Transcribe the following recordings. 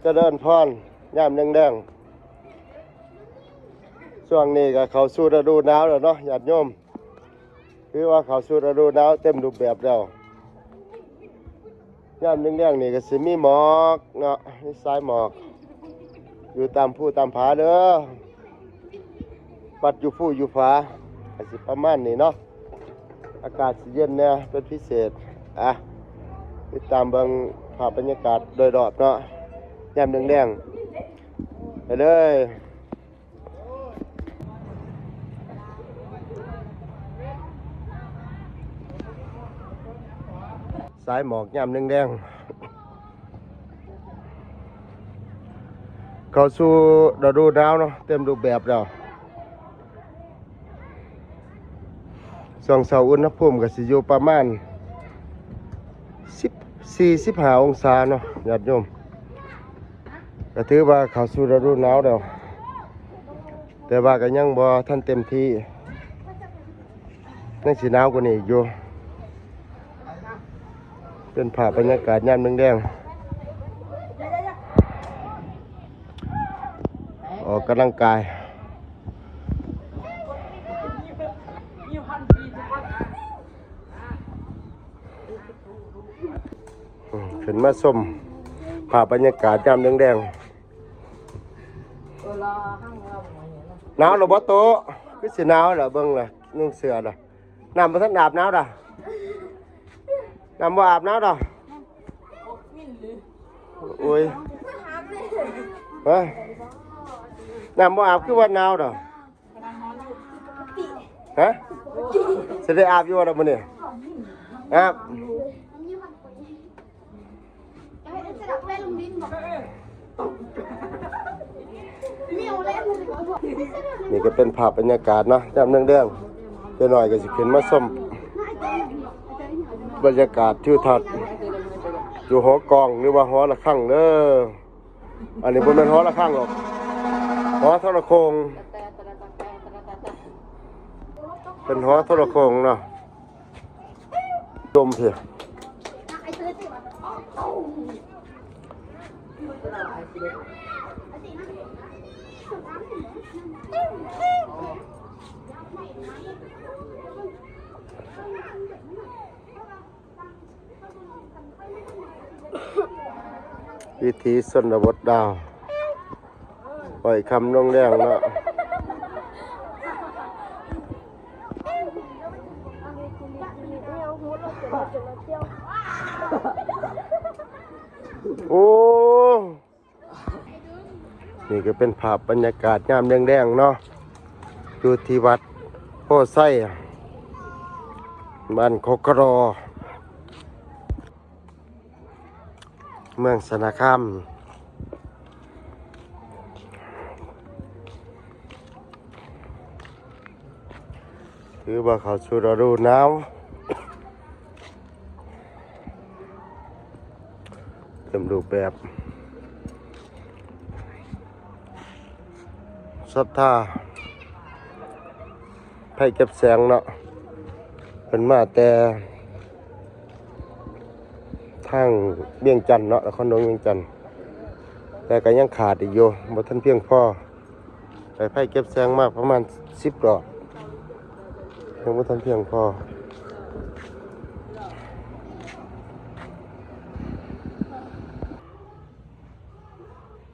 ຈະເລີນພອນ ຍາມແລງໆ ຊ່ວງນີ້ກໍເຂົ້າສູ່ລະດູໜາວແລ້ວເນາະ ຍາດໂຍມ. ຖືວ່າເຂົ້າສູ່ລະດູໜາວເຕັມຮູບແບບແລ້ວ. ຍາມແລງໆນີ້ກໍຊິມີໝອກເນາະ ມີສາຍໝອກ ຢູ່ຕາມພູຕາມຜາເດີ ວັດຢູ່ພູຢູ່ຜາ ກໍຊິປະມານນີ້ເນາະ. ອາກາດຊິເຢັນແດ່ເປັນພິເສດ. ອ່ະ ຕິດຕາມເບິ່ງພາບບັນຍາກາດໂດຍລອບເນາະ ຍາມແລງໆ ໄປເລີຍ. ສາຍໝອກຍາມແລງໆ ເຂົ້າສູ່ລະດູໜາວເນາະ ເຕັມຮູບແບບແລ້ວ. ຊ່ວງເຊົ້າອຸນຫະພູມກໍຊິຢູ່ປະມານສິບສີ່ ສິບຫ້າອົງສາເນາະ ຍາດໂຍມ. ກໍຖືວ່າເຂົ້າສູ່ລະດູໜາວແລ້ວ ແຕ່ວ່າກໍຍັງບໍ່ທັນເຕັມທີ່ ຍັງຊິໜາວກວ່ານີ້ອີກຢູ່. ເປັນພາບບັນຍາກາດຍາມແລງໆ ອອກກຳລັງກາຍ. ອືມ ຂຶ້ນມາຊົມພາບບັນຍາກາດຍາມແລງໆ. ໜາວແລ້ວບໍ່ໂຕ? ຄືຊິໜາວແລ້ວ ເບິ່ງລະ ນຸ່ງເສື້ອລະ. ນ້ຳບໍ່ທັນອາບໜາວດາ. ນ້ຳບໍ່ອາບໜາວດາ. ໂອ້ຍ ຮະ ນ້ຳບໍ່ອາບຄືວ່າໜາວດາ. ຮະ ຊິໄດ້ອາບຢູ່ບໍ່ລະມື້ນີ້? ອາບ. ນີ້ກໍເປັນພາບບັນຍາກາດເນາະ ຍາມແລງໆ ເດັກນ້ອຍກໍຊິຂຶ້ນມາຊົມບັນຍາກາດທິວທັດຢູ່ຫໍກອງ ຫຼືວ່າຫໍລະຄັງເດີ. ອັນນີ້ບໍ່ແມ່ນຫໍລະຄັງດອກ ຫໍໂທລະໂຄ່ງ ເປັນຫໍໂທລະໂຄ່ງເນາະ. ລົມເພຍ. ວິຖີຊົນນະບົດລາວ ອ້ອຍຄຳນົງແດງເນາະ. ໂອ້ ນີ້ກໍເປັນພາບບັນຍາກາດຍາມແລງໆເນາະ ຢູ່ທີ່ວັດໂພໄຊ ບ້ານໂຄກກະລໍ ເມືອງຊະນະຄາມ. ຖືວ່າເຂົ້າສູ່ລະດູໜາວ ເຕັມຮູບແບບ. ສັດທາໄພເກັບແສງເນາະ ເພິ່ນມາແຕ່ທາງວຽງຈັນເນາະ ນະຄອນຫຼວງວຽງຈັນ ແຕ່ກໍຍັງຂາດອີກຢູ່ ບໍ່ທັນພຽງພໍ. ໄປໄພເກັບແສງມາປະມານສິບດອກ ຍັງບໍ່ທັນພຽງພໍ.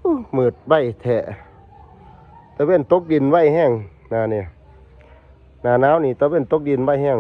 ໂອ້ ມືດໄວແທ້ ຕາເວັນຕົກດິນໄວແຮງ ໜ້ານີ້ ໜ້າໜາວນີ້ຕາເວັນຕົກດິນໄວແຮງ.